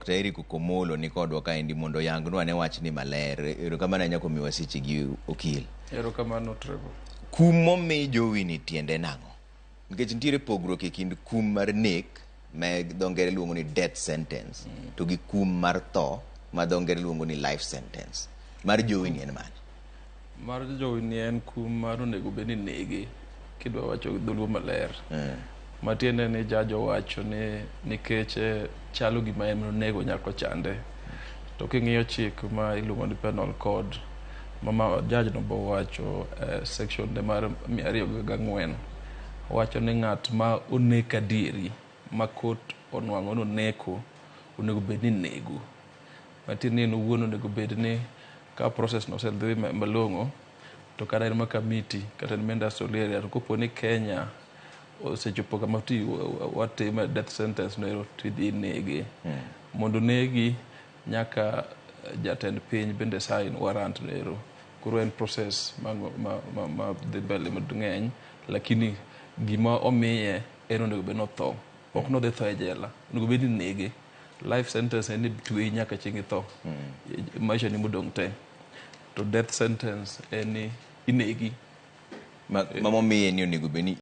Dr. Eric Okomolo ni kodwa kaendi mondo oyangnwa ane wachni maler. Erokamano ahinya kuom miwa seche gi okil. Erokamano Trevor. Kum momi Jowi ni tiende nang'o? Nikech nitiere pogruok e kind kum mar nek ma dho ngere luongo ni death sentence to gi kum mar tho ma dho ngere luongo ni life sentence. Mar Jowi ni en mane? Mar Jowi ni en kum mar onego bed ni nege kidwa wacho gi dholuo maler. Matiende ni judge owacho ni nikech chalo gima en onego nyako chande. To king'iyo chik ma iluongo ni penal code ma judge no bowacho section ne mar 204 wacho ni ng'at ma onek adieri ma court onwang'o ni oneko onego bed ni inego. Matiende ni en owuon onego bed ni ka process no osedhi malong'o to kata en ma Kamiti kata en ma industrial area to kopo ni Kenya osechopo kama ti watime death sentence no ero tidhi inege. Mondo negi nyaka jatend piny bende sign warrant no ero. Koro en process ma dhi mbele mang'eny lakini gima omiye en onego bed ni otho. Ok nodhi tho e jela. Onego bed ni inege. Life sentence en ni tweyi nyaka chieng' itho. Maisha ni modong' te. To death sentence en ni inegi. Ma momiye ni onego bed ni